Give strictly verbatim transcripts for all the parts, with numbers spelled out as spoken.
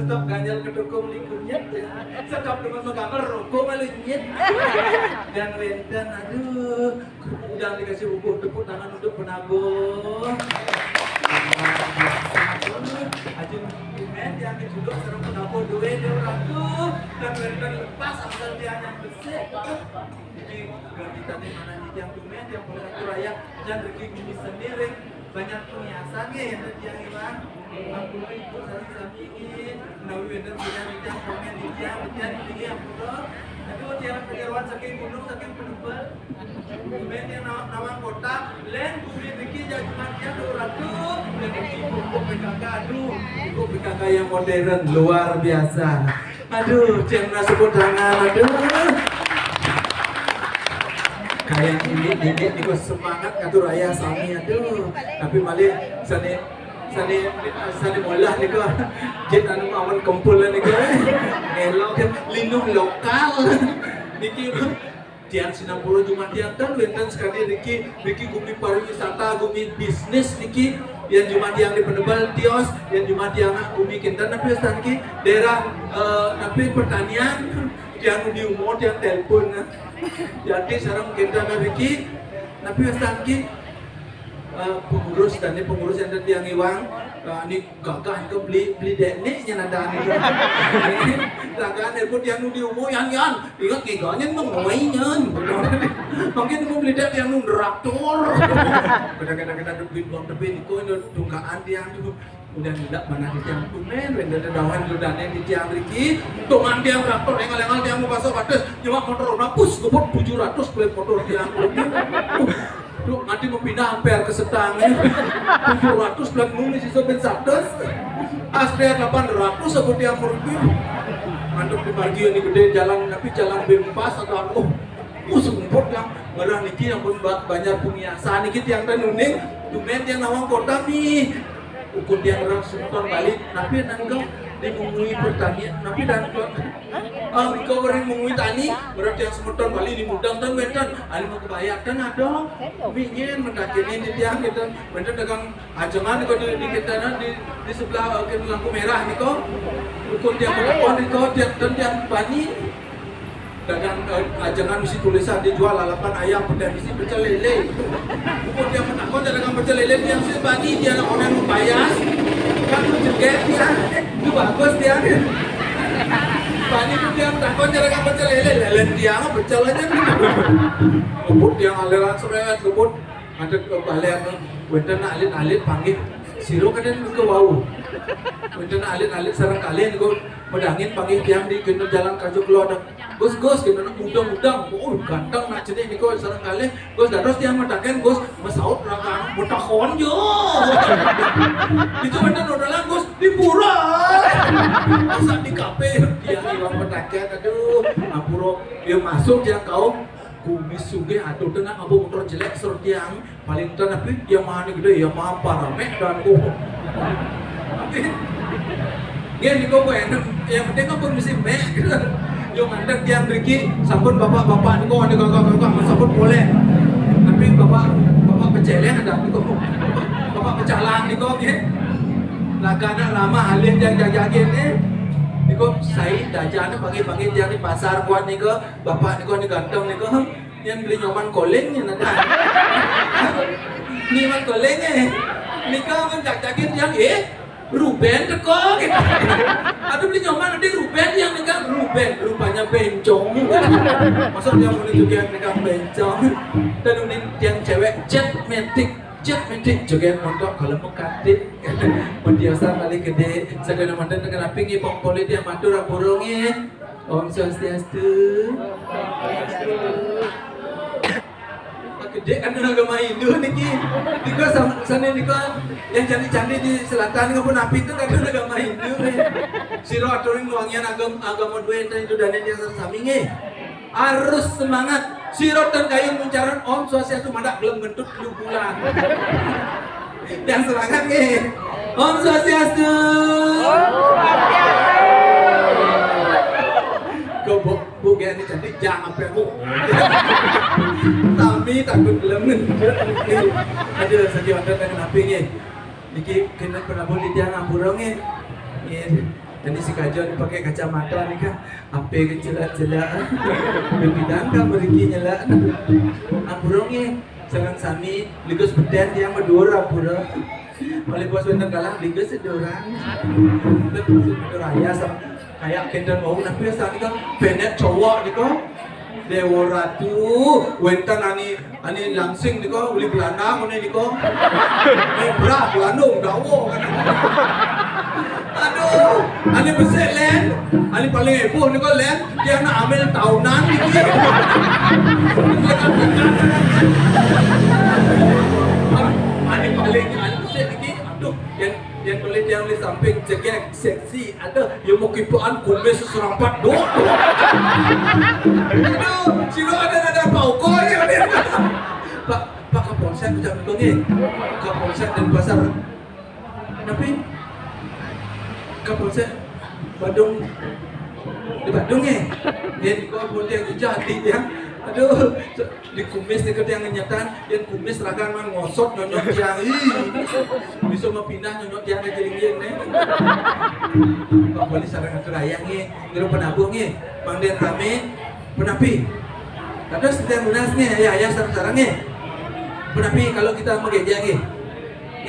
Stop ganjal ketukung likunyet. Stop dengan menggambar rokok malu nyet. Dan wénten, aduh, udah dikasih bubuh tepuk tangan untuk penabuh. Aduh, ajeng tumen yang kejuduk sareng penabuh duit ya ratu. Dan wénten lepas asal dia yang besik. Jadi, ganti tadi mana nih yang tumen, yang boleh ratu raya, dan rezeki bumi sendiri. Banyak perhiasan ya, yang tadi yang hilang. Ampun, ibu, sami-sami ini. Menawi wénten tiyang ingkang komen di tiyang, di tiyang, di tiyang, ampun. Aduh, tiyang kejaruan saking gunung, saking penebel. Kemudian yang nawang, nawang kota, lén bumi niki jajuman tiyang, Ratu. Dan ini pupuk P K K, aduh, pupuk P K K yang modern, luar biasa. Aduh, tiyang naseput tangan, aduh. Kayak ini, ini, niku semangat ngatur raya sami, aduh. Tapi malih sane, sane, sane molah niku. Jit anu amun kempul niku. Elok, linung lokal. Niki tiang sinampura jumadiang ten wénten sekadi niki, niki gumi pariwisata, gumi bisnis niki. Yang jumadiang di Penebel tios, yang jumadiang gumi kinten napi wénten niki daerah, eh, napi pertanian, tiang di umur, tiang telepon. Jadi sareng kinten niki, napi wénten niki, eh, pengurus, dan ini pengurus yang tiang iwang, eh, ini gagah ke beli, beli dekne nya nada ni. Gagah ni pun tiang di umur, yan, yan, ingat giganya mengawainya. Mungkin mau beli dek yang nundraktor. Kada, kada, kada, duit bang, tapi ni kau ini tungkaan tiang tu. Udah ndak mana di tiang tumen, wénten dedawan ludane di tiang riki. Tuman tiang traktor, engal-engal tiang mau pasok batas, nyewa motor, napus, kebut tujuh ratus pelit motor tiang. Duh, nanti mau pindah ampere ke Setang, ya. Tujuh ratus pelit mung, sisa ben satus. Ampere delapan ratus apa tiang riki. Mantep di margi ini gede jalan, tapi jalan bempas atau apa. Oh, sumput yang merah niki yang pun ba-, banyak penghiasan niki tiang ten uning. Tumen tiang nawang kota nih. Ukur tiang orang semeton Bali, tapi nangkep di mengui pertanian, tapi dan kok, ah, kau beri mengui tani, berarti yang semeton Bali di mudang dan wénten, ada mau kebayatan ada, mingin mendakini di tiang kita, wénten dagang ajengan kau di, di kita, nah, di, di sebelah, eh, lampu merah nih kau, ukur tiang berapa nih kau, tiang, dan tiang bani. Dagang, eh, ajengan mesti tulisan dijual lalapan ayam, pecel mesti pecel lele. Bukan tiang menakon dagang pecel lele, tiang sih bani, tiang orang bayar. Kan lu jeget tiang, itu bagus tiang. Bani itu tiang takon dagang pecel lele, lele tiang pecel aja. Kebut tiang aliran seret, kebut. Ada ke balik, wénten alit-alit panggih. Sira kadén ke wau. Wénten alit-alit sareng kalih niku medangin panggih tiang di kena jalan Kajo Kelod. Gus, Gus, kita nak mudang-mudang. Oh, ganteng nak cenik niku sareng kalih. Gus, dados tiang mataken, Gus, mesaut rakan, metakon yo. Itu wénten orderan, Gus, di pura. Masa di kafe, tiang iwang mataken, aduh, ampura. Ya masuk tiang kaum kumis sugih, aduh, kena ngabuk motor jelek, suruh tiang. Paling ten tapi Yamaha ni gede, Yamaha paramek dan, oh. Tapi, dia ni kau buat, yang penting kan pun mesti mek. Yo ngantek tiang riki, sampun bapak-bapak ni kau, ni kakak-kakak, sampun boleh. Tapi bapak, bapak peceleng ada ni kau. Bapak pecalang ni kau, ni. Lagana lama alih tiang jaga ni. Ni kau, sai daja ni pagi-pagi tiang di pasar kuat ni kau. Bapak ni kau ni ganteng ni kau. Yang beli Nyoman Koling yang ada. Nyoman Koling, eh. Nika men jak-jakin yang, eh, Ruben teko gitu. Aduh, beli Nyoman, ada Ruben yang nika, Ruben, rupanya bencong. Masa dia mau juga yang nika bencong. Dan unin yang cewek jet metik. Cek mintik joget montok kalau mau katik. Mendiosan paling gede. Sakana manten tengah napi ngi pong poli dia matur ampura ngi. Om Swastiastu. Gede kan agama Hindu niki. Nika sama sana nika yang cantik-cantik di selatan nggak pun napi itu kan agama Hindu. Sira aturin wangian agama agama dua yang itu dan yang sami nggih. Harus semangat. Sira ten kayu muncaran Om Swastiastu mandak gelem ngentut telu bulan. Yang semangat nggih. Om Swastiastu. Kok bu, bu gini cantik jangan sampai bu. Tapi takut gelem ngentut. Aduh, sedih banget dengan api nggih. Niki kena penabur di tiang ampura nggih. Nggih. Jadi si Kajo pakai kacamata nih kan, ape ke celak-celak. Bidang kan beriki nyelak. Ampura nggih. Sareng sami ligus beden tiang medura ampura. Oleh bos wonten kalah ligus sedoran. Ligus sedoran ya sama kayak kenten mau tapi saat kan benek cowok nih kok. Dewa Ratu, wonten ani ani langsing nika uli Belanda ngene nika. Merah Belanda dawa kan. Aduh, ani besik len, ani paling heboh nika len, dia nak ambil tahunan niki. Ani paling ani besik niki, aduh, yang yang boleh dia oleh samping cekek seksi. Ada yang mau kipaan kumis serampat dok. Aduh, sira ada ada apa ukur ya dia. Pak Pak Kapolsek macam itu nih. Kapolsek Denpasar. Tapi Kapolsek Badung di Badung ya. Dia di kau pun dia jadi dia. Aduh, di kumis nika tiang ngenyatan, yang kumis rakan man ngosot nyonyot tiang. Ih, bisa mau pindah nyonyot tiang ke jelingging nih. Pak Wali sarang atur ayah nih, niru penabuh nih, pangdian kami penapi. Terus setiap lunas nih, ayah ayah sarang sarang nih. Penapi kalau kita mau geja nih,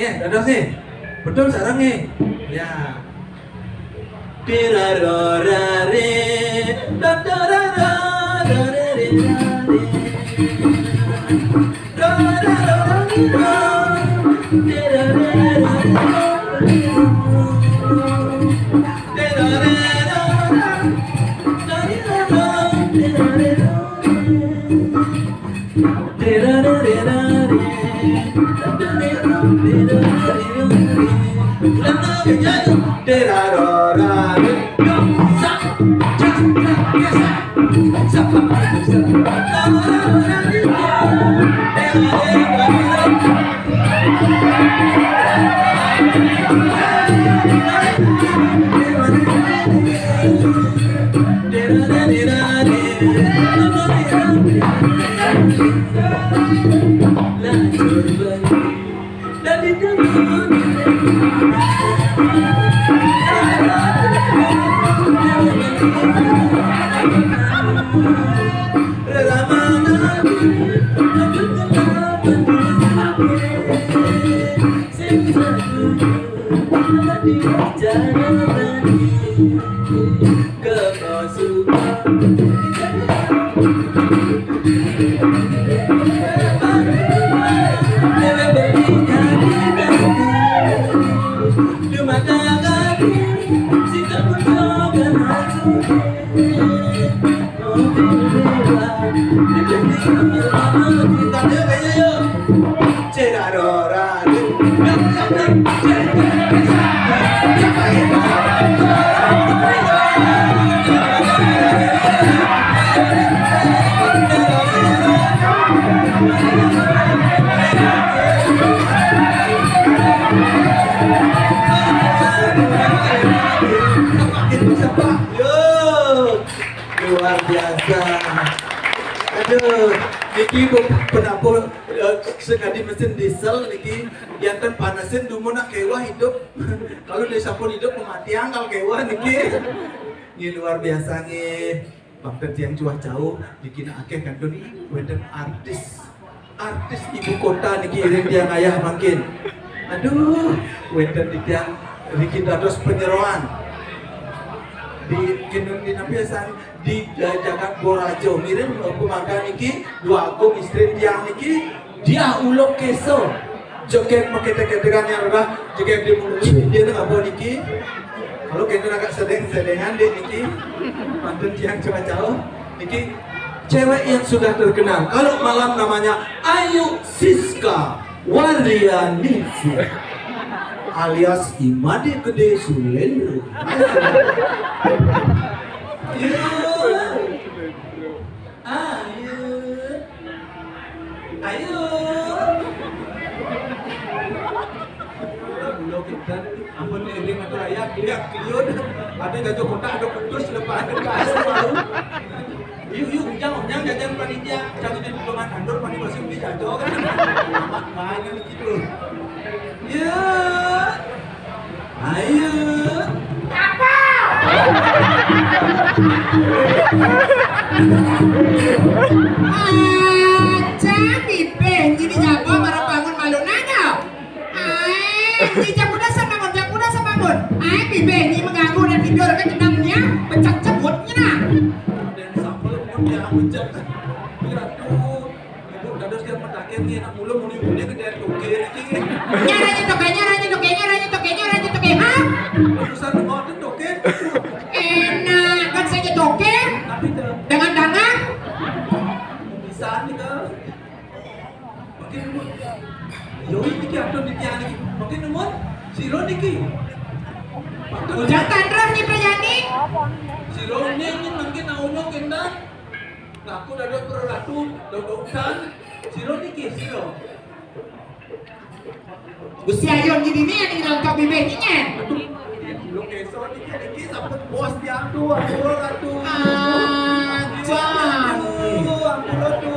ya terus nih, betul sarang nih, ya. Yo, luar biasa. Aduh, niki penampung eh, sekali mesin diesel niki yang ten panasin dumun nak kewah hidup. Kalau dia sampun hidup mematian kalau kewah niki. Ini luar biasa nih. Bangten tiang cuah jauh, niki nak akeh kantun wonten artis. Artis ibu kota niki iring tiang ayah mangkin. Aduh, wonten di tiang niki dados penyeroan. Di kinun di napi asan di jagat Borajo ngiring pemangkan niki dua agung istri tiang niki dia uluk keso. Joget maketek-ketekan ya, Mbah. Joget di mulut. Dia tuh apa niki? Kalau kita agak sedeng-sedengan deh niki. Pantun tiang coba jauh. Niki cewek yang sudah terkenal. Kalau malam namanya Ayu Siska Warianisi alias Imade Gede Sulendro. Iya. Ayo. Ayo. Bulo kita, ampun, ini mah tuh ayah, lihat, liur. Ada gajah kotak, ada putus, lepas, ada kasih, baru. Yuk, yuk, ujang, ujang, jajan panitia. Cari di pedoman kantor, pani masih beli jajan, kan? Amat, mana gitu. Ya. Ayo. Apa? Aja bibih, ini nyapa marang bangun malu nanya. Ae, ini jam udah sebangun, jam udah sebangun. Ae, bibih, ini mengganggu dan tidur, kan jenangnya, pecat cebutnya, nah. Dan sampai pun dia pecat. Ratu. Ibu dados tiap mendaki nih, anak mulu muni-muni gedé tokén iki. Nyaranya tokén, nyaranya tokén, nyaranya tokén, nyaranya tokén, ha? Urusan ngoten tokén. Enak, kan saya tokén. Tapi dengan tangan. Bisa nih, Kak. Mungkin numun. Yo, iki atur di tiang iki. Mungkin numun. Sira niki. Udah tanrah nih, Prayani. Sira ini mungkin auno kendan. Ngaku dados para ratu, dados udan. Sira niki, sira. Gusti Ayu, gini nih yang nonton bibih nyen. Aduh, lu keso niki, niki sampun bos diatu, ampun ratu. Aja. Ampun ratu. Ampun ratu.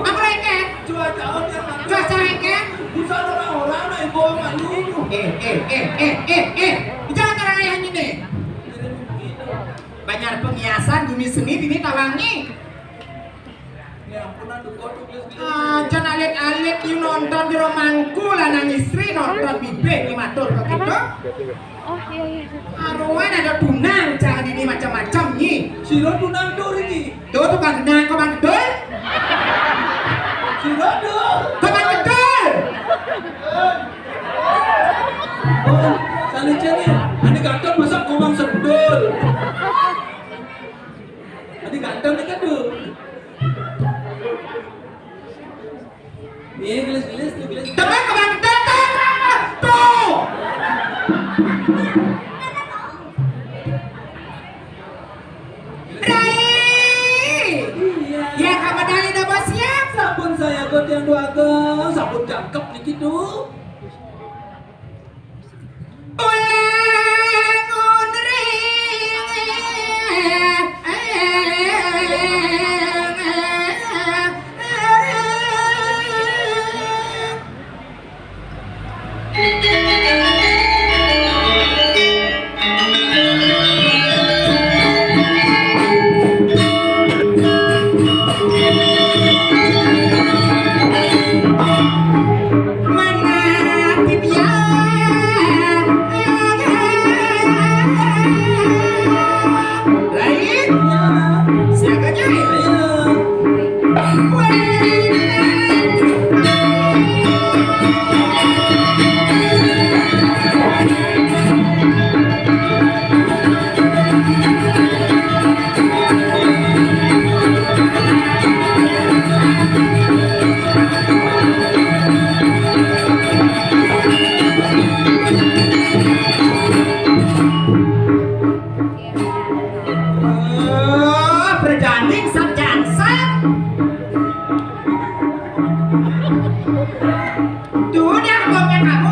Ampun ratu. Cuaca on yang ngatur. Cuaca engke. Busan orang-orang, nah, ibu malu. Eh, eh, eh, eh, eh, eh. Jangan orang ayah ini. Banyak penghiasan bumi seni ini tawangi. Aja alit-alit, you nonton di romangku, lanang istri nonton bibih, you matur kok gitu. Oh, iya, iya. Aruan ada tunang, jangan ini macam-macam nih. Sira tunang tuh iki. Tuh tukang genang, kok Bang Gedul? Sira tuh. Kok Bang Gedul? Oh, salah cewek. Ane ganteng masa komang sendul. Ane ganteng nih kan tuh. Iya, gelis-gelis tuh, gelis. Tengah kebangkitan, tengah. Tuh. Rai. Iya. Ya, kamu dari udah siap. Sampun saya got yang dua got, sampun jangkep nih gitu. Berjanding sat jangsat. Tuh dah, ngomongnya kamu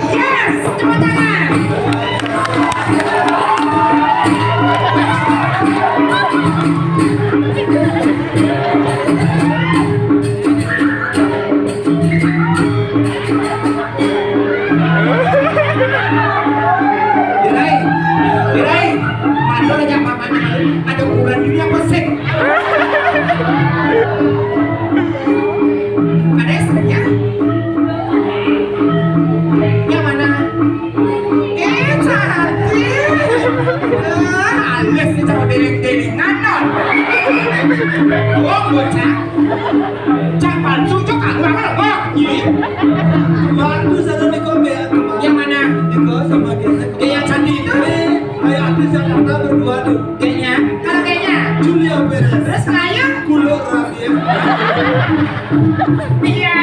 Yes, tepuk tangan. Dirai, Dirai, mandor aja mamanya. Ada ukuran diri apa sih? Ada istrinya? Yang mana? Eh, cantik. Eh, halus nih, cara deling-delingan, non. Oh, bocah. Cak palsu, cok, aku apa lo, Bang? Ih. Kemarin tuh sana nih, kok, kayak kemarin. Yang mana? Nih, kok, sama dia, nih, kok. Eh, yang cantik itu? Eh, kayak artis Jakarta berdua tuh. Kayaknya. Kalau kayaknya? Julia Perez. Terus Melayu? Kulo Rabia. Iya.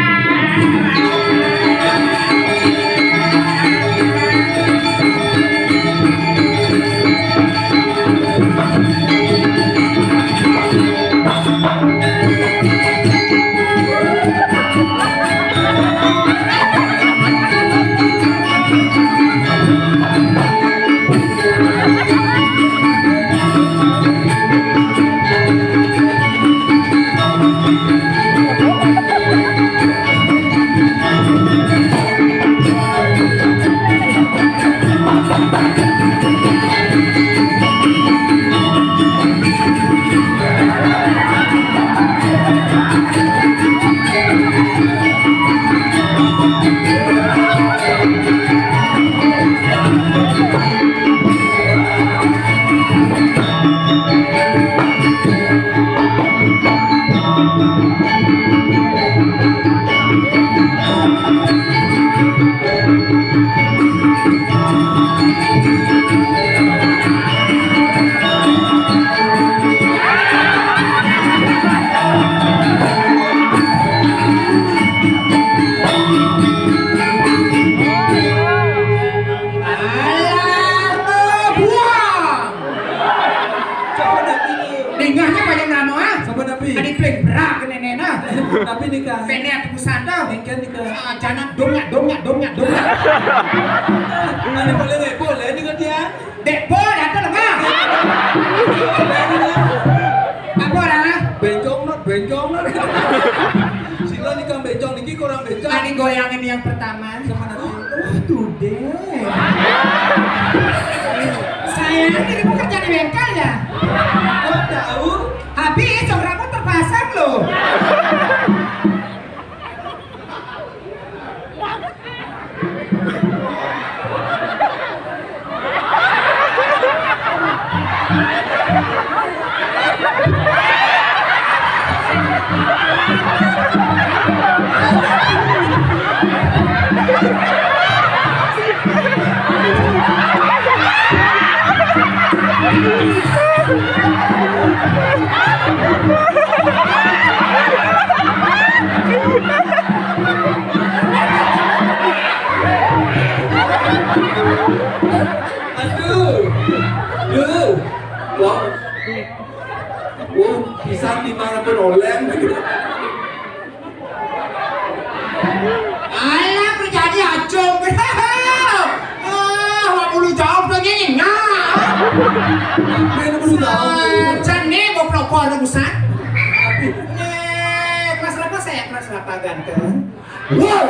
Alah, buang. Coba nanti. Dengahnya banyak nama, ah. Coba nanti. Tadi pling berak ke nenek, nah. Tapi nikah. Pene atuh busan tuh. Mungkin nikah. Ah, jangan dongak, dongak, dongak, dongak. Nanti boleh, boleh nikah dia. Dek, po, datang apa? Apa dah? Bencong, Not, bencong, Not. Sila nikah bencong, niki kurang bencong. Tadi goyangin yang pertama. Sama nanti. Oh, tuh deh. Sayang, dirimu kerja di bengkel ya? Kok tahu? Habis, jam berapa terpasang loh? Aduh. Duh. Wah. Wah, pisang di mana pun oleng. Alah, terjadi acung. Ah, wak bulu jauh lagi. Nah. Main bulu jauh. Sajan nih, mau pelopor lu, Busan. Nih, kelas berapa saya? Kelas berapa, ganteng? Wow.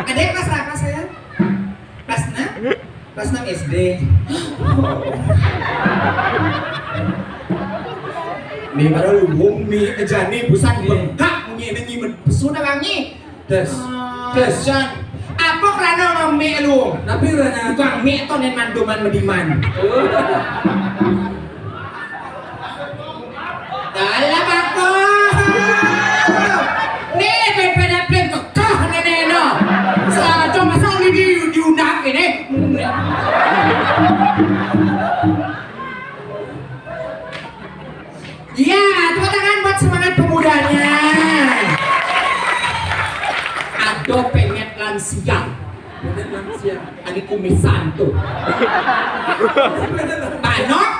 Ada yang kelas berapa saya? Kelas enam? Kelas enam S D. Nih, baru lu wong mi aja nih, Busan, bengkak, munyi ini nyimet pesona wangi. Des. Des. Jan. Apa kerana ngombe lu? Tapi kerana tukang mi to nen mandoman mediman. Dalam aku. Nih, pepeda pleng kekeh nenek no. Saja masa ini di, diundang ini. Iya, tepuk tangan buat semangat pemudanya. Ado penyet lansia. Penyet lansia. Adi kumisan tuh. Banyak.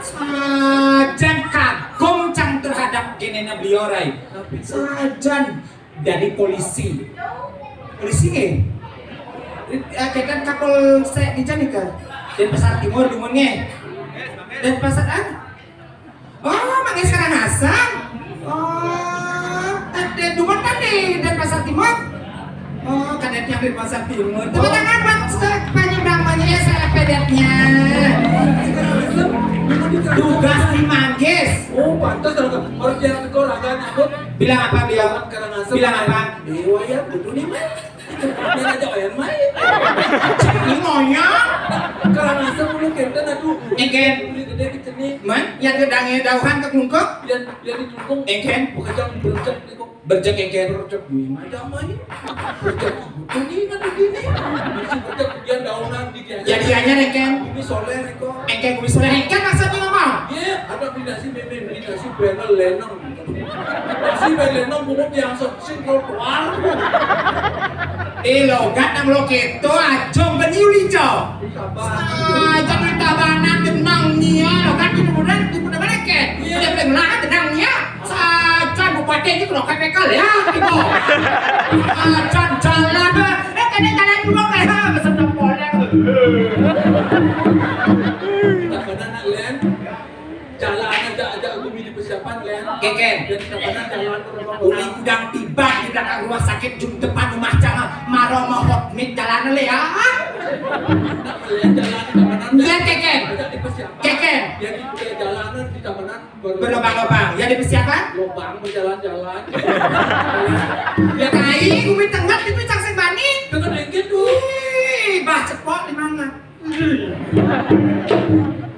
Sajan kagum cang terhadap genena beliau, Rai. Sajan jadi polisi. Polisi nggih? Eh, ketan Kapolsek di Janika. Denpasar Timur dumun nggih. Denpasar, ah? Oh, manggih Karangasem. Oh, eh, dumun kan di Denpasar Timur? Oh, kadetnya Denpasar Timur. Tepuk tangan buat, eh, penyeberang banyak ya, saya pedetnya. Tugas di Manggis. Oh, pantas kalau kalau dia tekor agak nyambut. Bilang apa beliau? Karangasem. Bilang apa? Dewa ya, betul nih, Mas. Dia ngajak Wayan main. Ini monyong. Karangasem dulu kenten, aduh. Engken. Beli gede keceni. Man, yang gedangnya dauhan ke klungkung. Dia dia di klungkung. Engken. Bekejang bercek di kok. Bercek engken. Bercek di mana main? Bercek ini kan begini. Bercek dia daunan di dia. Jadi hanya engken. Ini soleh kok. Engken kumis soleh engken maksudnya ngomong. Iya, ada beli nasi meme, beli nasi beli lenong. Nasi beli lenong bungut yang sing keluar. Eh, logat nang lo keto, ajong beni ulijo. Saja duit tabanan genang nia, logat di kuburan, di kuburan mana ke? Iya. Dia beli mana genang nia? Saja bupati itu lo K P K ya, gitu. Saja jalan, eh, kena jalan dulu kayak, ah, beserta polek. Tak pernah nak len. Jalan aja, aja umi di persiapan, Len. Keken. Dan kapan jalan ke rumah Umi orang? Gudang tiba di belakang rumah sakit, jum depan rumah cang, maro mahot mit jalan le ya. Nak melihat jalan di kapanan, Len. Iya, Keken. Aja di persiapan. Keken. Jadi udah jalanan di kapanan, baru berlobang-lobang. Ya, di persiapan? Lobang berjalan-jalan. Ya, kai, umi tengah itu cang sing bani. Dengan engke tuh. Ih, bah cepok di mana?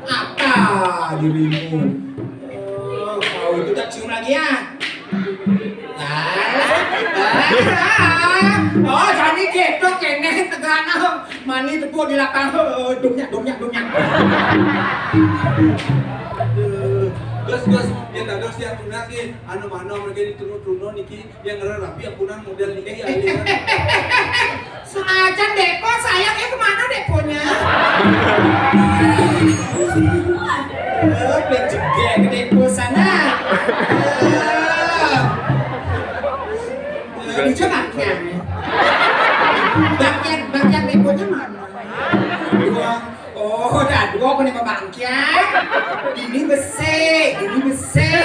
Apa dirimu? Oh, kau itu tak cium lagi ya? Alah, alah. Oh, jadi gitu kene tegana. Mani tepuk di lapang. Oh, dumnyak, dumnyak, dumnyak. Aduh. Gus, Gus, yang dados yang tunas ki, anu mano mereka di turun-turun niki. Yang ngerti rapi ampunan model niki ya. Senajan Deko, sayangnya kemana Dekonya? Oh, belum juga ke Deko sana. Eh, lucu bangkian. Bangkian, bangkian Dekonya mana? Dua. Oh, dah dua apa nih bangkian? Ini besi, ini besi.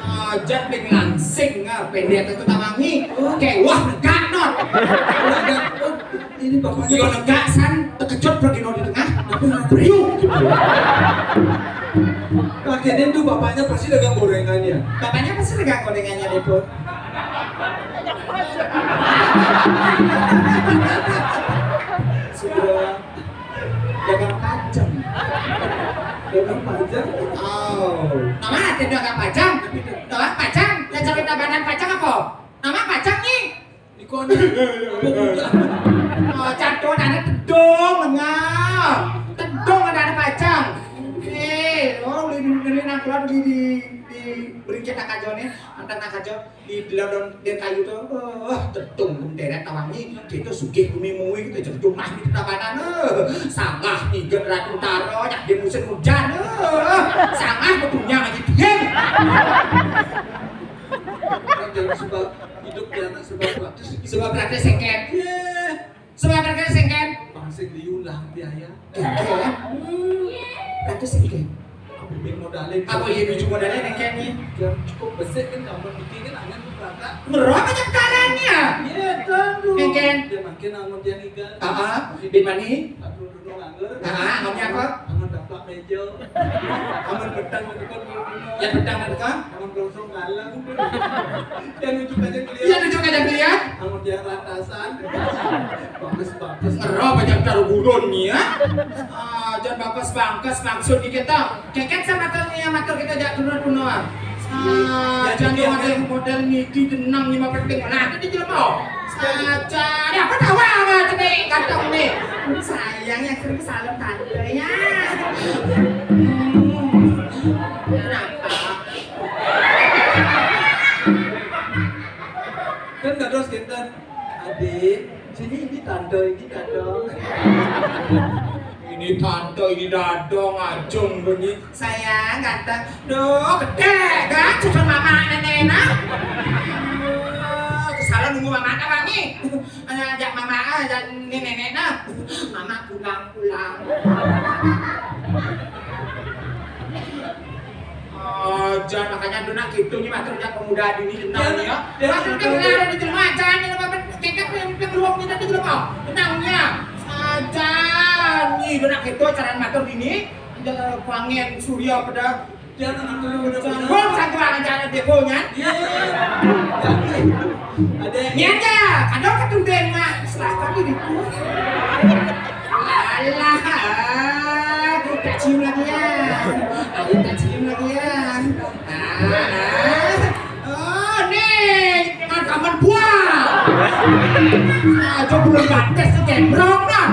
Ah, jat ping langsing, ah, pendek itu tamangi. Oke, wah, negak, Not. Negak. Oh, ini bapaknya. Yo, negak, san, terkejut pergi, Not, di tengah. Tapi Not. Beriuk, gitu. Akhirnya tuh bapaknya pasti dagang gorengannya. Bapaknya pasti dagang gorengannya, Depo. Sudah. Dagang pajang. Dagang pajang? Oh. Nama ada dagang pajang? Dagang pajang? Ya, cerita badan pajang apa? Nama pajang nih? Ikon. Apa budak? Oh, jatuh ada tedung, enggak. Tedung ada, ada pajang. Eh, oh, beli, beli nang keluar di, di, di beringkit nak aja nih, mantan nak aja. Di dalam daun kayu tuh, oh, tedung gum deret tawangi, kita sugih gumi mui, kita jadi rumah di tabanan, eh. Sanggah ngigen ratu taro, nyak di musim hujan, eh. Sanggah betunya lagi diem. Jangan sebab hidup di anak sebab praktis. Sebab praktis seket. Iya. Sebab harga sing kan? Bang sing liu lah biaya. Iya. Ratus sing kan? Apa beli modalnya? Apa iya beli modalnya yang kan nih? Yang cukup besar kan, kamu bikin kan angin tuh berangkat. Berapa nyekarannya? Iya, kan, tuh. Yang kan? Dia makin angin dia niga. Ah, ah. Di mana? Aku dulu nganggur. Ah, ah, angin apa? Angin dapat meja. Angin petang itu kan dulu. Ya, petang itu kan? Angin langsung ngalang. Yang nunjuk aja kelihatan. Iya, nunjuk aja kelihatan. Angin dia lantasan. Bagus, bagus. Ngerap aja taruh burun nih ya. Ah, jangan bangkas-bangkas maksud di kita. Keket sama matur nih ya, matur kita jak turun punua. Ah, jangan ada model niki jenang lima penting. Nah, itu di jelema. Saja. Ada apa tawa sama cenik kantong nih? Sayang yang sering salam tante ya. Hmm. Kenapa? Terus gitu. Adik, sini, ini tante, ini dadong. Ini tante, ini dadong, ajeng bunyi. Sayang, ganteng. Duh, gede kan cucun mama nenek nah. Duh, kesalahan nunggu mama apa nih? Ajak mama, ajak ini nenek nah. Mama pulang-pulang. Aja, makanya aduh nak gitu nih, matur nya pemuda dini jenang ya. Matur nya udah ada di jelema aja nih, apa keket yang beruang kita di jelema. Tenangnya. Aja nih, udah nak gitu acara matur dini. Ada kuangen surya pada. Jangan gitu, udah. Gua satu aja ada deponya. Iya. Ada. Ini aja, kadang ketudeng mah, silakan diriku. Alah, tak cium lagi ya. Ayo tak cium lagi ya. Ah, oh, nih, kawan-kawan buah. Aja belum batas si gembrong nah.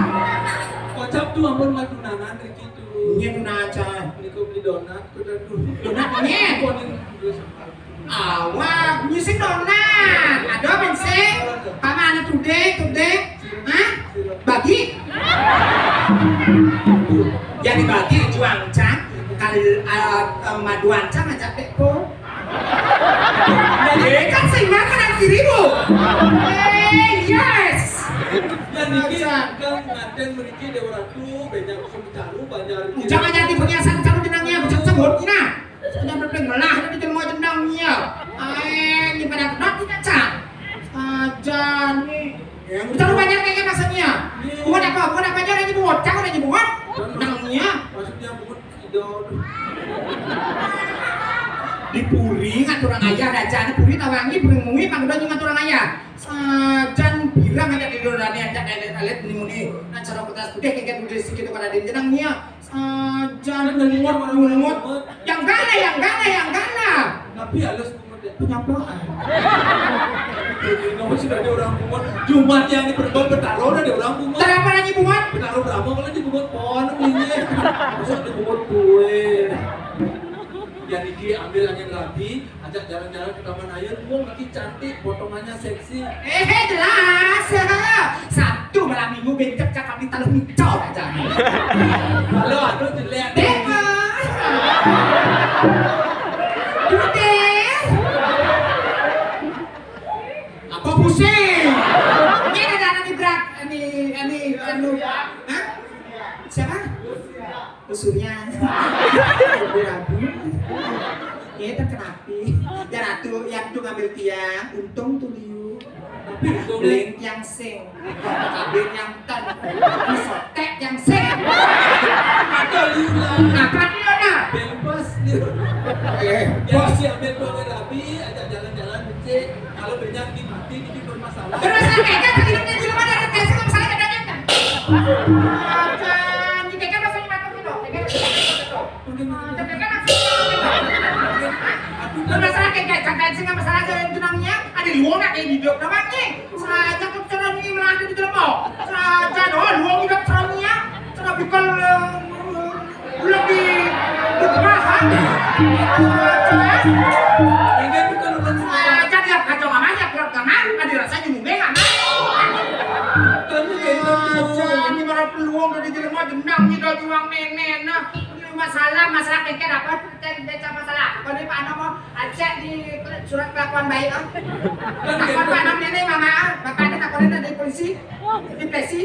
Kocap tuh ampun, mah tunangan Riki tuh. Iya, tunangan aja. Niku beli donat, kuda tuh. Donat nih. Koning. Awak, nyusin donat. Ada apa sih? Paman ada tudé, tudé. Hah? Bagi? Yang dibagi juang cang. Kali eh, eh, maduan cang aja deh po. Jadi kan sing makan yang kiri bu. Eh, yes. Dan niki kan nganten meriki Dewa Ratu, banyak usum caru, banyak. Jangan jadi perhiasan caru jenangnya, bisa sebut, nah. Sudah berpeng melah, ada di jenggot jenangnya. Eh, ini pada kedok kita cang. Aja nih. Yang udah banyak kayaknya maksudnya. Buat apa? Buat apa aja ini buat? Cang udah buat. Nangnya. Maksudnya buat tidak. Di puri ngaturang ayah, raja di puri tawangi, puri mui, panggudan ngaturang ayah. Sajan pirang aja di dorane aja elit-elit muni-muni. Nah, cara kertas putih kayak gitu, sedikit pada jenang nia. Sajan mungut, mungut. Yang gana, yang gana, yang gana. Tapi halus mungut ya. Penyapaan. Ini nomor sudah ada orang mungut. Jumat yang di Perban Betaro ada orang mungut. Kenapa lagi mungut? Betaro berapa kalau di mungut pohon ini? Masa di mungut kue. Yang iki ambil angin rabi, ajak jalan-jalan ke Taman Air, wong lagi cantik, potongannya seksi. Eh, jelas. Sabtu malam minggu bencet cakap di taluh micor aja. Halo, aduh jelek. Dewa. Dudeh. Apa pusing? Ini ada anak di berat, ini, ini, anu, hah? Siapa? Usurnya. Rabu-rabu. Ya, terkenapi. Ya, Ratu, yang tuh ngambil tiang, untung tuh liu. Tapi untung Leng tiang sing. Kabin yang ten. Sotek yang sing. Ada liu lah. Apa liu nah? Bebas liu. Eh, ya, bos. Si ambil dua rabi, ajak jalan-jalan, becek. Kalau banyak di mati, ini bermasalah. Bermasalah kayak kan, ini di rumah ada kayak sama saya ada kan. Aja, ini kayak kan rasanya mati gitu. Kayak kan rasanya mati gitu. Bermasalah kayak gak jagain sih, nggak masalah aja yang tunangnya. Ada luang nak kayak hidup namanya. Saja tuh cara ini melanda di jelema. Saja doang luang hidup caranya. Cara bukan eh, lebih berkembang. Saja. Saja dia kacau namanya, keluarga mana, ada rasanya mungkin aman. Kamu kayak gitu. Saja ini malah peluang dari jelema jenang nih, dari uang nenek nah. Ini masalah, masalah kayak apa? Cek beca masalah. Kalau ini Pak Anom mau ajak di surat kelakuan baik, ah. Kan Pak Anom ini mama, ah. Bapak ini tak boleh dari polisi, di polisi.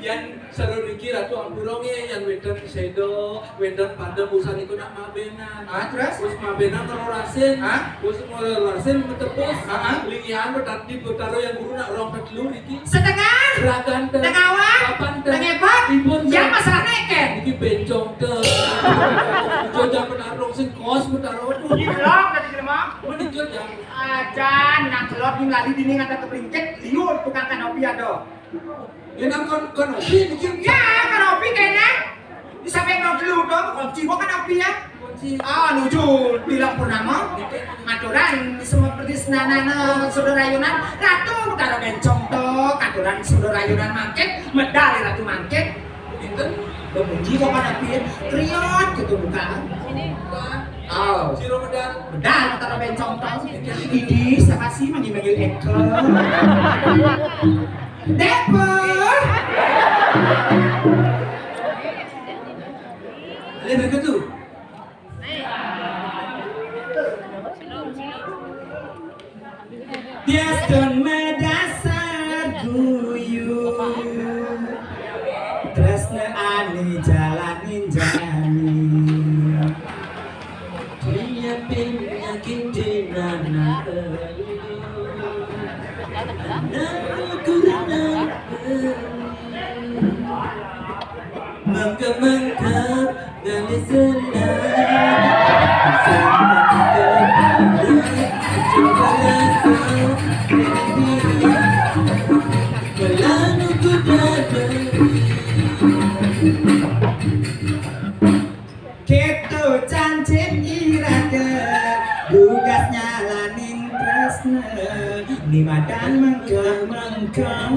Yang seru Riki Ratu Ampurong ya, yang wedan sedo, wedan pada busan itu nak mabenan. Ah, terus? Terus mabenan ngelorasin. Ah? Terus ngelorasin betepus. Ah, ah. Lingian betadi betaro yang guru nak rong petelu Riki. Setengah. Ragan te. Tengawan. Papan te. Tengepat. Ibun te. Yang masalah neken. Iki bencong te. Jojang petarung sing kos petaro. Di belok tadi jelema. Mending jojang. Ajan nak kelot di lali dini ngata kepringkit liur tukang kanopi ada. Ini nang kon kanopi mungkin. Ya, kanopi kena. Di samping mau dulu dong, kunci mau kanopi ya. Ah, nuju bilang purnama. Aturan seperti senanana saudara Yunan, ratu utara bencong to, aturan saudara Yunan mangkit, medal ratu mangkit. Itu memuji kok kan api ya, kriot gitu bukan. Ini kan. Oh. Sira medal. Medal antara bencong tau. Ini siapa sih manggil-manggil Eko? Depo. Lebih ke tu. Bias don medasar guyu. Tresna ane jalanin jani. Dia penyakit di nana. Nana kurang. Mangkep-mangkep ngali senang. Melanu ku dadeng. Keto cancit irake, tugas nyalanin tresna, ni madan mengkeng-mengkeng.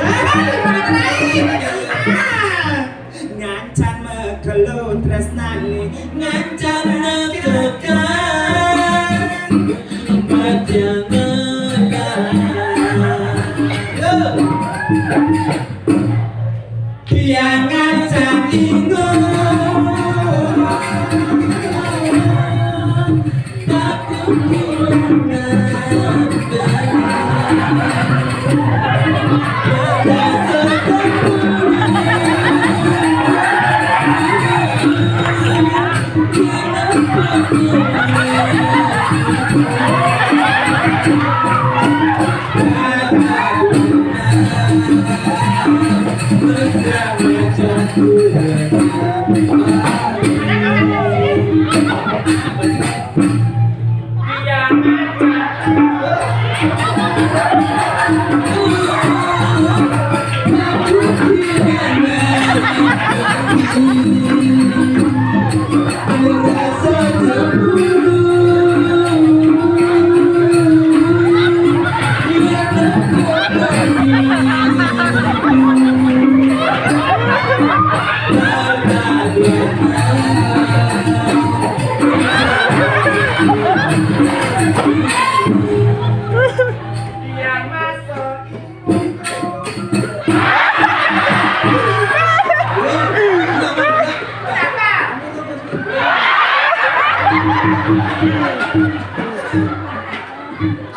Hei, marai. Ah, ngancan mekelo tresnane, ngancan mekekang, bajangan. Yo. Tiangan saking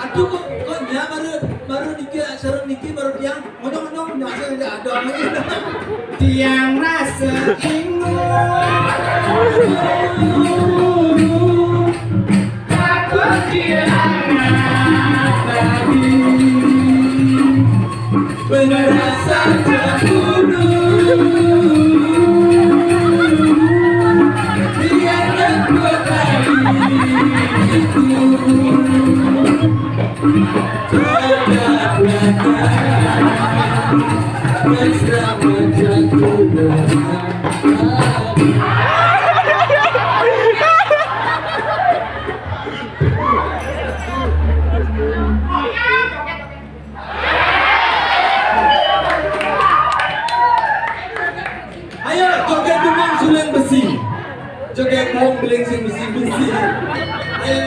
Aduh, kok, kok nya baru, baru niki, sareng niki baru tiang. Ngonyong-ngonyong, nya sing ada, ada. Tiang rasa bingung. Takut kehilangan lagi. Merasa cemburu. Biar aku tadi itu. Ayo, joget demang suling besi. Joget demang suling besi, besi. Ayo.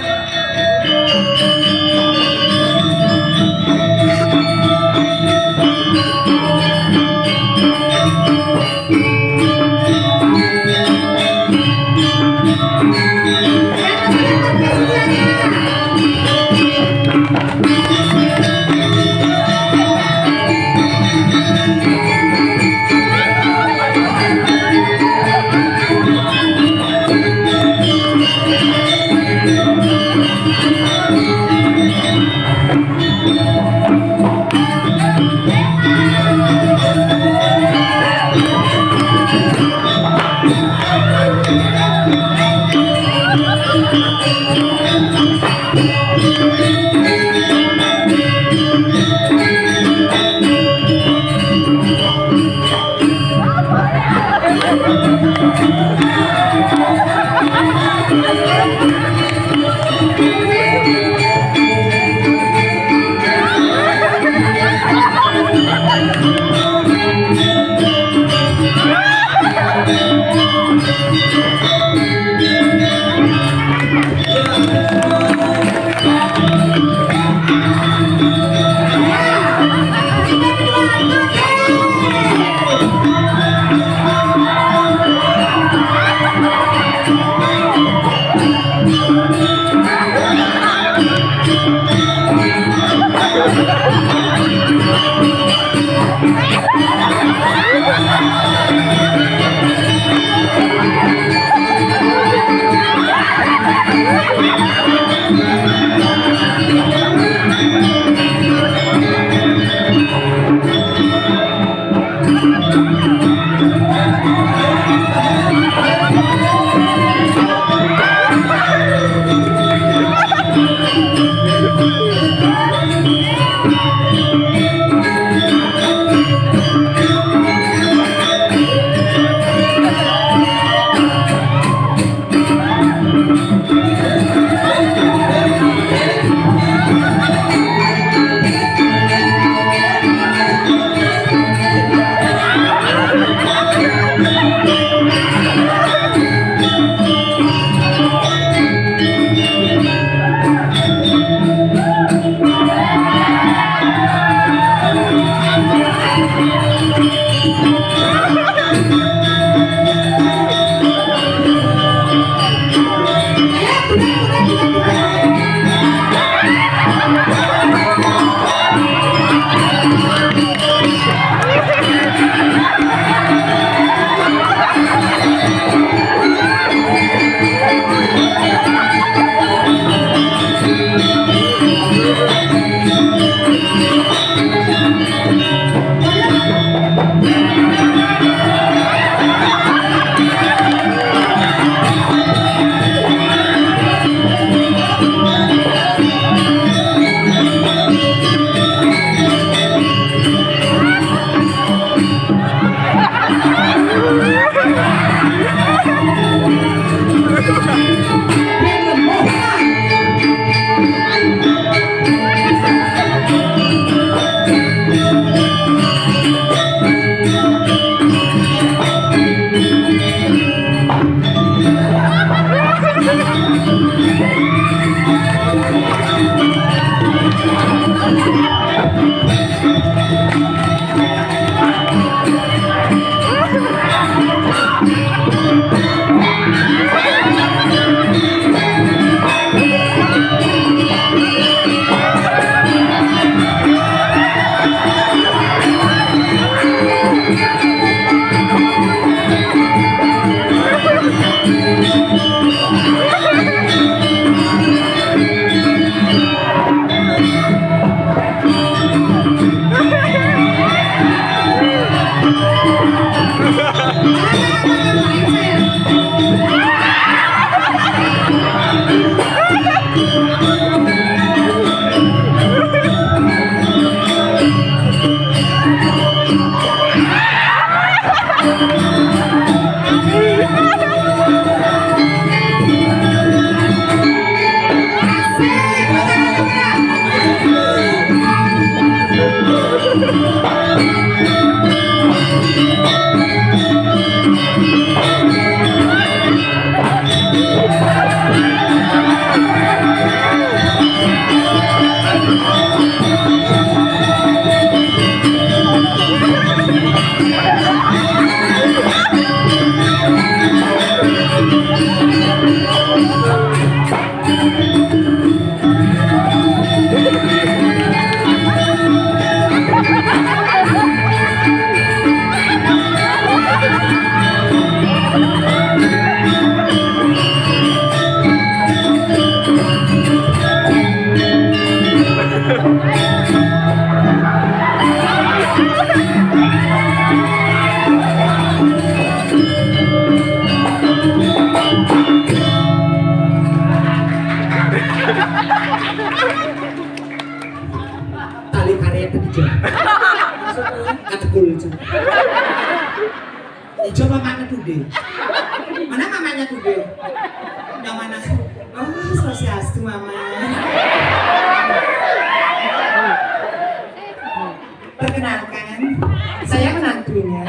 Tali karet ijo. Maksudnya kategul ijo. Ijo mamane Dude. Mana mamanya Dude? Yang mana? Oh, swastiastu, Mama. Perkenalkan, saya menantunya.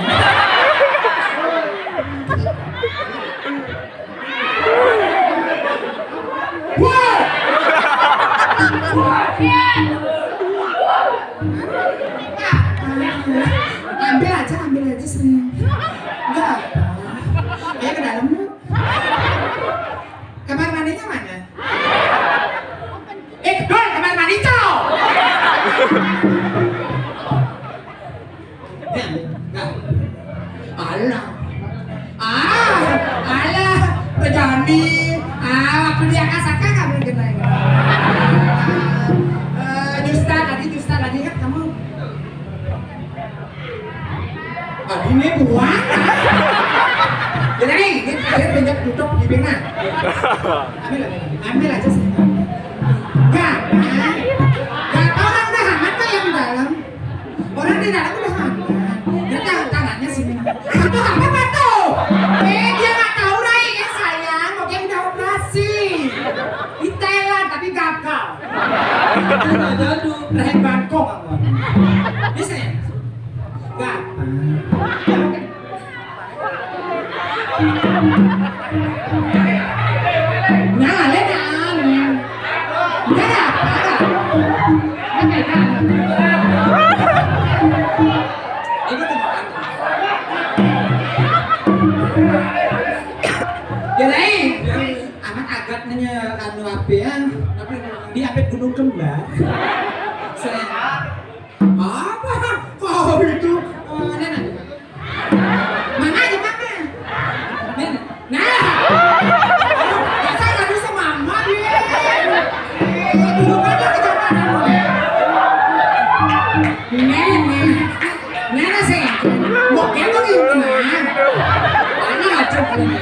Wah! Ambil aja, ambil aja, sayang. Enggak apa. Ayo ke dalam, Bu. Kamar mandinya mana? Eh, Dul, kamar mandi, Cok. Ya, enggak. Alah. Ah, alah, Rejani. Ah, waktu dia kasar kan kamu kenal. Eh, dusta lagi, dusta lagi kan kamu. Adine buang. Ya tadi, ini terakhir pinjam tutup di pena. Ambil, ambil aja sih. Enggak, enggak tahu kan udah amat tuh yang dalam. Orang di dalam udah aman. Dia tangan, tangannya sini. Satu apa tuh? Eh, dia nggak tahu, Rai, ya, sayang. Oke, udah operasi. Di Thailand, tapi gagal. Aduh, rahim bangkok aku. Ini, sayang. Gagal. Nah, lihat, nah, anu. Udah dah, udah dah. Oke, dah. Ini tuh makan. Ya, Rai. Amat agak nanya anu apa ya? Di apa Gunung Kembar? Saya. Apa? Kau itu? Eh, nenek. Mama aja, Mama. Nenek. Nah. Masa nggak bisa Mama, dia? Eh, dulu kan dia kejahatan. Nenek. Nenek sih. Mau gendong ini, Mama. Mana aja, Mama.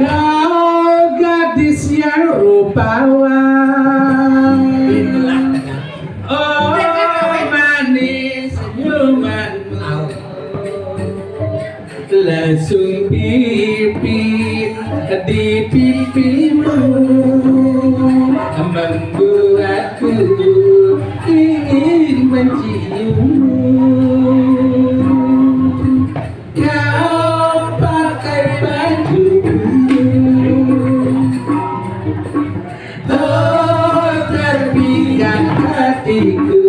Kau gadis yang rupawan, oh, manis senyumanmu, langsung pipi di pipimu, membuatku ingin menciummu. Kau pakai baju biru, oh, terpikat hatiku.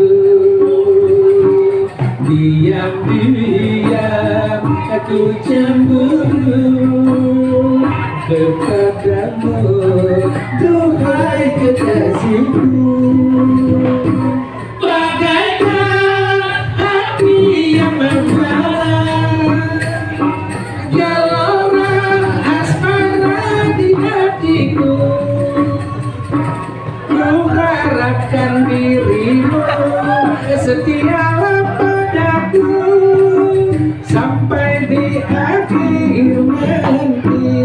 Diam-diam aku cemburu kepadamu, duhai kekasihku. Bagaikan api yang membara, gelora asmara di hatiku. Ku harapkan dirimu setialah padaku sampai di akhir nanti.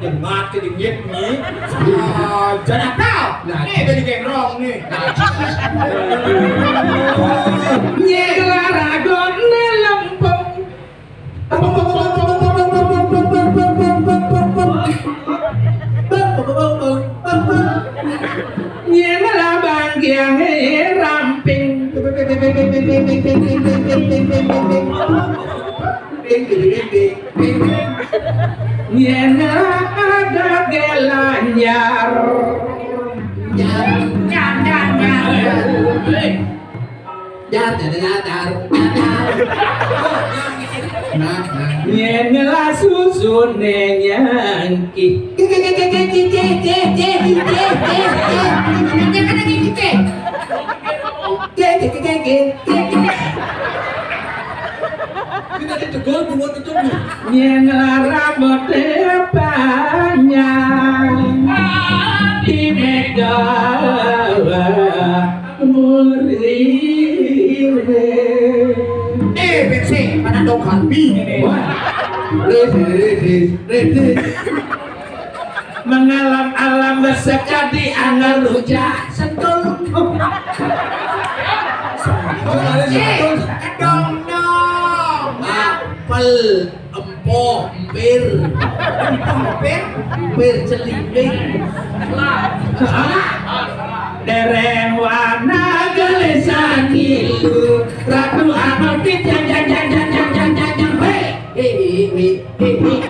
Dengar ke dingin ni. Ah, jangan apa? Nah. Ni dari genrong ni. Nyela ragon ni lempeng. Nyela bangkiang ramping. Yen ada gelanyar. Nyar, nyar, nyar, nyar. Nyar, nyar, nyar, nyar, nyar. Nah, nah. Yen lah susune nyangki. Ki, ki, ki. Ki, ki, ki, ki, ki. Kita ditegol bunga tutup nih. Yen rambute panjang, di mega murire. Eh, bense, mana dong Harbi ini? Wah. Rede, rede, rede. Mengalam-alam sekadi anggar rujak sentul. Oh, ada sentul. Kedong dong. Apel, empoh, empir. Empir? Empir celimbing. Salah. Dereng wana gelisan ilu. Ratu Anorkid jang jang jang jang jang jang jang jang. Hei. Hei, hei, hei.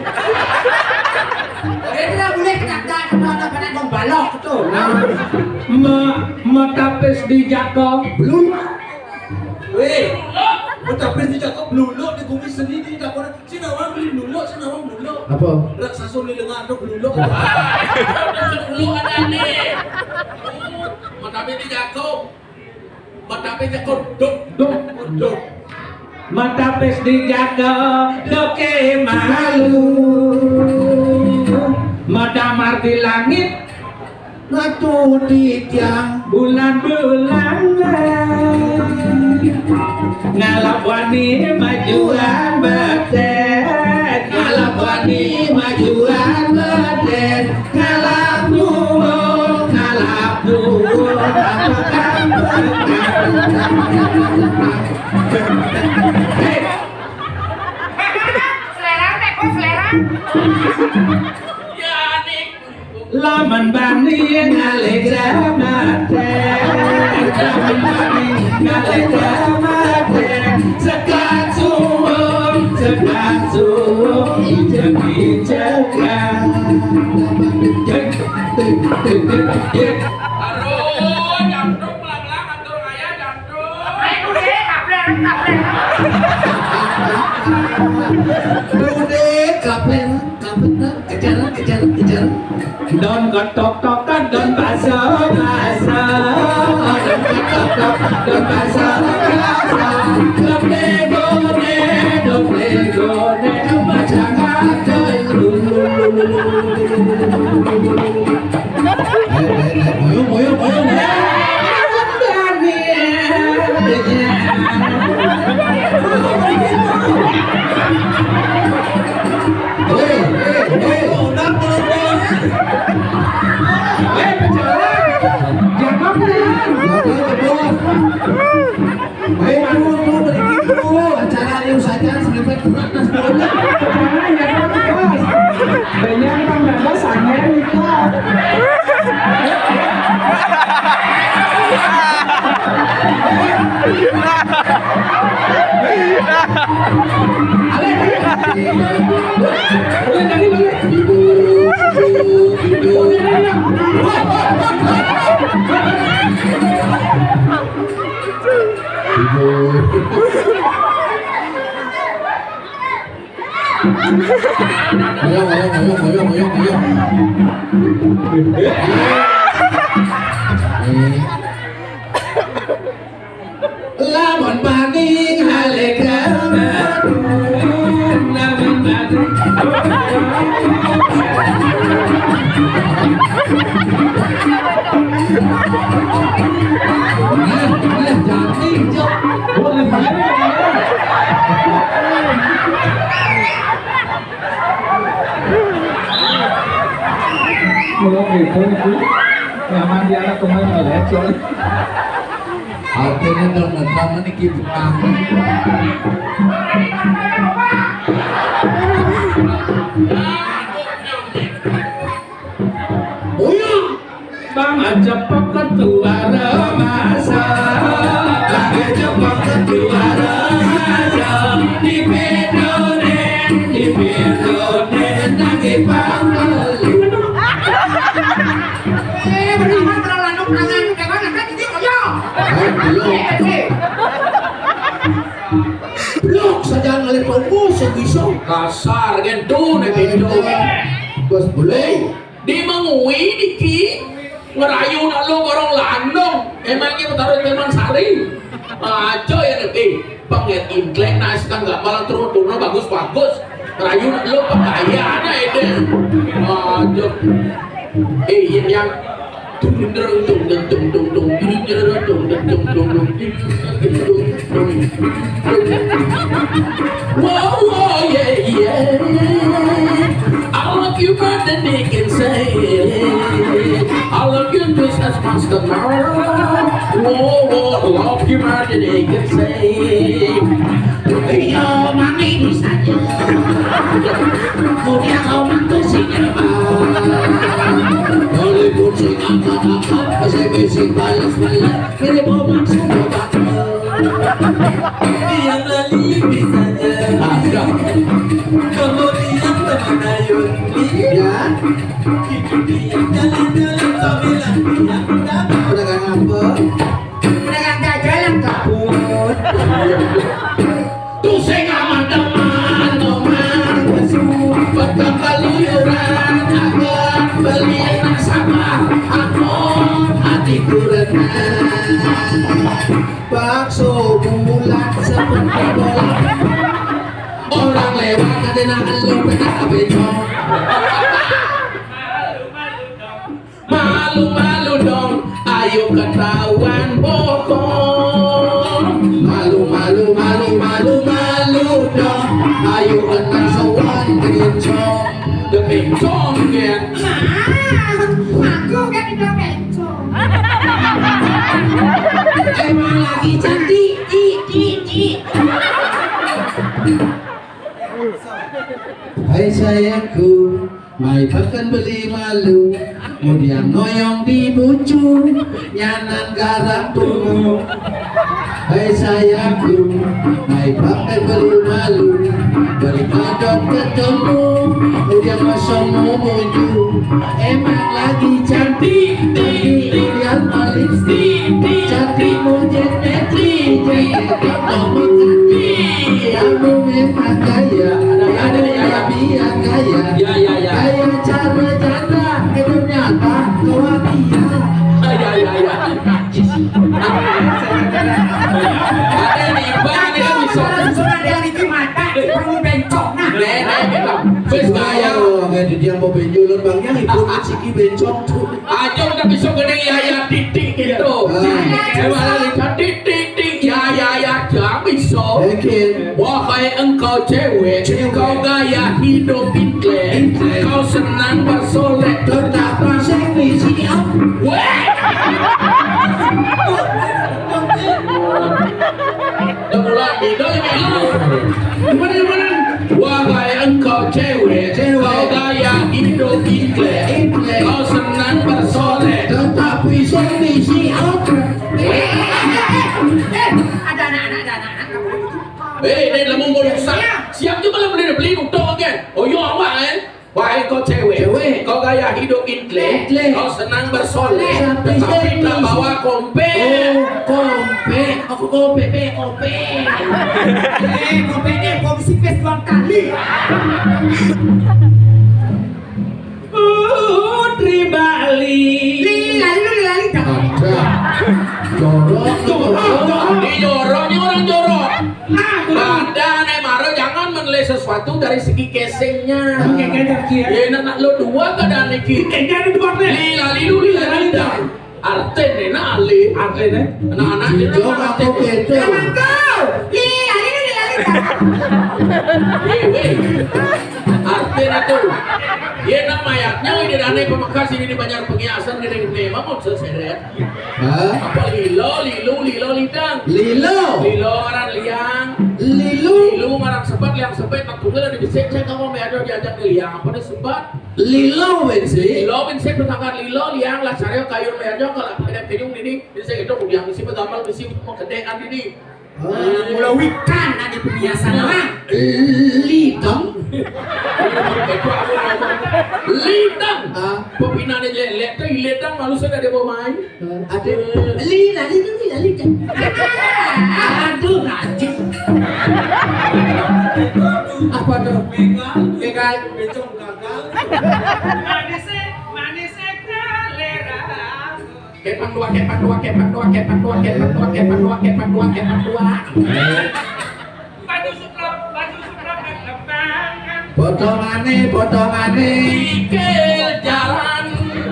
Ini dah boleh kena dah kena dah kena dong balok tu. Nah, ma, ma tapis di jako belum. Weh, ma tapis di jako belum lo di bumi seni di tako. Sini orang beli belum lo, sini orang belum lo. Apa? Rak sasur di lengan tu belum lo. Belum ada ni. Ma tapis di jako. Ma tapis jako duk, duk, duk. Ma tapis di jako duke malu. Ma damar di langit. Ngatu di tiang. Bulan-bulan. Ngalap wani majuan beten. Ngalap wani majuan beten. Ngalap duo, ngalap duo, apa kabar? Hei. Selera, teko selera. Ya, Dik. Lamun bani ngalih jamaten, lamun bani ngalih jamaten, sekat suwung, sekat suwung, ijeg-ijegan. Aduh, jantung pelan-pelan, jantung ayah, jantung. Ayo, deh, kabler, kabler. Lu deh, kabler, kabler, kejar, kejar, kejar. Don ketok-tokan, don baso-baso. Don ketok-tokan, don baso-baso. Don begone, don begone, don bajangan, don. Eh, eh, eh, moyo, moyo, moyo, moyo. Jangan sampai berat, Mas, bola. Jangan, ya, Mas. Banyak, Bang, Bang, Bos, angin, Bos. Ayo, ayo, ayo, ayo, ayo, ayo. Eh. Lamun paning halekar. Nah, nah, jangan, Cok. Boleh, boleh. Kalau gitu, itu nyaman di anak kemarin, ya, Cok. Artinya, dong, ngetang ini kibukan. Bang, aja peket tuara masa. Bang, aja peket tuara masa. Di Pedonen, di Pedonen, lagi pangkal. Eh, bener, terlalu nangis. Jangan, jangan, ini kok, ya. Eh, belum. Eh, eh. Blok saja ngalih tunggu sing iso. Kasar, gen, tuh, nek itu. Bos boleh. Di mengui, Diki. Ngerayu nak lu orang landong. Emangnya taruh Taman Sari. Aja ya, nek, eh, pengen intelek, nah, sekarang nggak malah turun-turun bagus-bagus. Ngerayu nak lu pegaya, nah, itu. Aja. Eh, iya, yang Whoa, whoa, yeah, yeah. I love you more than they can say. I love you just as much as the world. Whoa, whoa, I love you more than they can say. Iya, mami bisa aja. Mulia kau mantu si nyerbang. Hollywood sing angkat-angkat, besi-besi balas-balas, mirip Omar Subobato. Yang lali bisa aja. Ada. Kemudian teman Ayun. Ya. Itu dia. Jalan-jalan sambilan bilang dapat. Pedagang apa? Pedagang jajanan, Kak Put. Tuh sing aman teman, teman. Petang keluyuran, akan beli nasabah. Aku hati kurang. Bakso bulat seperti bola. Orang lewat ada nak lu kena bencong. Malu-malu dong, ayo ketahuan bohong. Malu, malu, malu, malu, malu dong, ayo kena sowan bencong. Demi cong, ya. Nah, aku kan udah bencong. Emang lagi cantik, di, di, di. Hai sayangku, mai pakan beli malu, kemudian noyong di bucu, nyanan garang tunggu. Hai sayangku, mai pakan beli malu, beli kodok ketemu, kemudian kosong mau muju. Emang lagi cantik, tinggi, lihat paling tinggi, cantik mau jadi Kamu memang kaya, ada, ada, ada, ada. Biar kaya. Ya, ya, ya. Kaya cara janda, eh, ternyata tua dia. Ya, ya, ya, ya. Ada nih, Bang, ini bisa. Sudah dari mata, perlu bencong. Nah. Nek, nek, nek, Bang. Wis bayar. Oh, kayak di dia mau benjol, Bang, yang ibu siki bencong tuh. Aja udah bisa gini ya, ya, titik gitu. Ah. Coba lagi, titik, titik, ya, ya, ya, ya, bisa. Oke. Wahai engkau cewek, cewek, kau gaya hidup intellek, intellek, kau senang bersolek, tetap seksi, siap. Weh! Udah mulai. Itu yang itu. Gimana, gimana? Wahai engkau cewek, cewek. Kau gaya hidup intelek. Intelek. Kau senang bersolek. Tetapi sendiri si apa? Eh, eh, eh, eh, eh. Ada anak-anak, ada anak-anak. Eh, ini lemu mulut sa-, siap tu malam beli, beli untuk kan? Oh, yo, awak, eh? Wahai kau cewek, cewek. Kau gaya hidup intelek, intelek. Kau senang bersolek, tapi tak bawa kompek. Oh, kompek. Aku kompek, pek, kompek. Eh, kompek ni, kau bisi pes dua kali. Putri Bali. Li, lalu, li, lali, dah. Ada. Jorok, jorok. Ini jorok, ini orang jorok. Ada anak mara jangan menilai sesuatu dari segi casingnya. Oke, oke, oke. Ya, nak, nak lo dua keadaan iki. Oke, ada dua nih. Lila lilu, lila lida. Artin ni, nak, ali. Artin ni. Anak-anak ni, nak, artin. Emang kau? Lila lilu, lila lida. Weh, weh. Artin itu. Ya, nak, mayatnya, ini dana pemekas ini di Banjar Pengiasan, gede-gede. Mamut seseret. Hah? Apa lilo, lilu, lilo, lidang? Lilo. Lilo ngaran liang. Lilu. Lilu ngaran sebat, liang sebat, nak tunggal ada bisik, saya kamu mau ada diajak ke liang. Apa dia sebat? Lilo, Winsi. Lilo, Winsi, petangkan lilo, liang, lah, cari kayu, liang, kalau ada penyung ini, bisa itu, yang isi bergambar, isi mau kedean ini. Ah, mula wikan ada perhiasan, ah. Lidang. Lidang. Ah. Pepinane lelek tu, lidang malu saya dari bawah main. Ah, ada. Li, lali tu, li, lali kan. Aduh, rajin. Apa tu? Begal. Begal. Becong gagal. Manis, eh, manis, eh, kalera. Kepang dua, kepang dua, kepang dua, kepang dua, kepang dua, kepang dua, kepang dua, kepang dua. Baju sutra, baju sutra, lepangan. Potongane, potongane. Kikil jalan.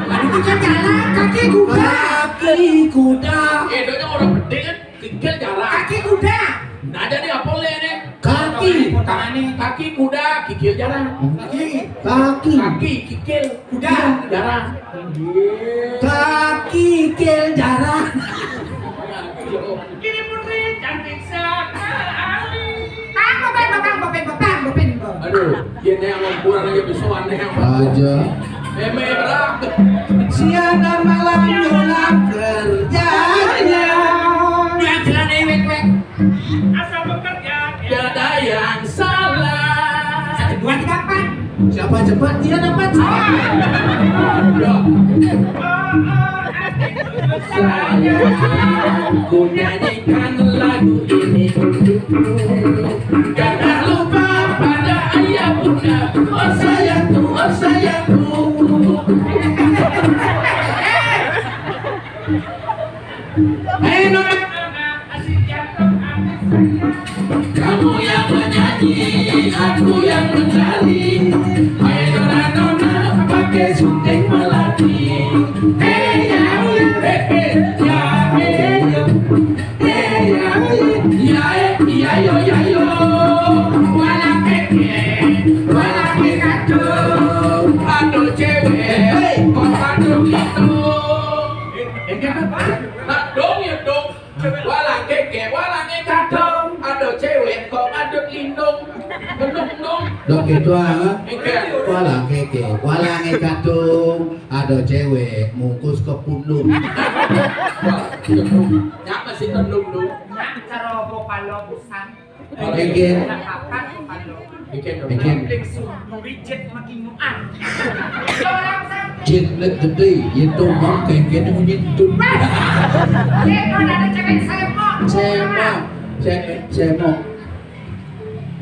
Aduh, kikil jalan, kaki kuda. Kaki kuda. Eh, dia orang penting kan? Kikil jalan. Kaki kuda. Nah, jadi apa le ni? Kaki. Potongane. Kaki kuda, kikil jalan. Kaki. Kaki. Kaki, kikil. Kuda. Jalan. Kaki kikil jaran. Ini putri cantik sekali. Bang, bopeng, bopeng, bopeng, bopeng, bopeng, bopeng. Aduh, dia ni yang kurang aja, besok aneh yang aja. Eme berak. Siang dan malam nyulam kerjanya. Dia jalan ewek-wek. Asal bekerja, tiada yang salah. Satu, dua, tiga, empat. Siapa cepat, dia dapat. Saya, ku nyanyikan lagu ini untukmu. Jangan lupa pada ayah bunda. Oh sayangku, oh sayangku. Hei, Nona. Kamu yang menyanyi, aku yang menari. Hai nona nona, pakai sunting melati. Hei ya, hei, hei, ya, hei, ya. Hei ya, hei, ya, hei, ya, yo, ya, yo. Wala keke, wala kekatu. Aduh cewek, kok aduh gitu. Eh, eh, eh, nak dong ya dong. Walang keke, walang ekadong. Ada cewek kok ngadut lindung. Bendung dong. Dok gitu ah. Oke. Walang keke, walang ekadong. Ada cewek mukus ke pundung. Wah, nyapa sih tendung dong? Nak cara apa kalau bukan? Bikin. Bikin. Bikin. Jet lek gede, itu mah kayak gini bunyi tuh. Semok. Cewek semok.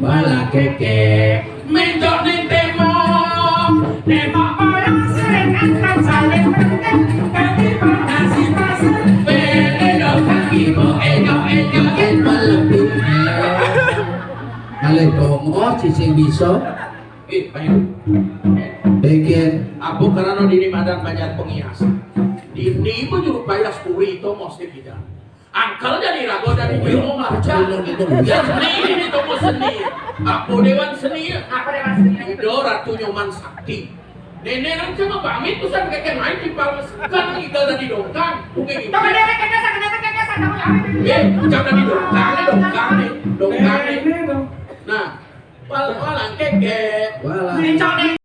Malah keke. Mentok ning tembok. Tembok orang sering angkat salib penting. Tapi pernah si pasir. Bene dong kaki mo, edo, edo, edo, lebih. Alih dong, oh, sisi bisa. Eh, ayo. Bikin. Apa karena dini madan banyak pengias. Dini pun juru payas kuri itu mesti kita. Angkel jadi rago dari Bimo Marja. Ya seni ini toko seni. Apa dewan seni? Apa dewan seni? Ido Ratu Nyoman Sakti. Nenek nang sama pamit tuh sampai kayak main di Palmas. Kan kita tadi dongkang. Oke gitu. Coba dia pakai biasa, dia pakai biasa, kamu ya. Ê, trong này đi đổ cán đấy, đổ cán đấy, đổ cán đấy. Nè, qua, qua làng kẹt kẹt. Qua làng.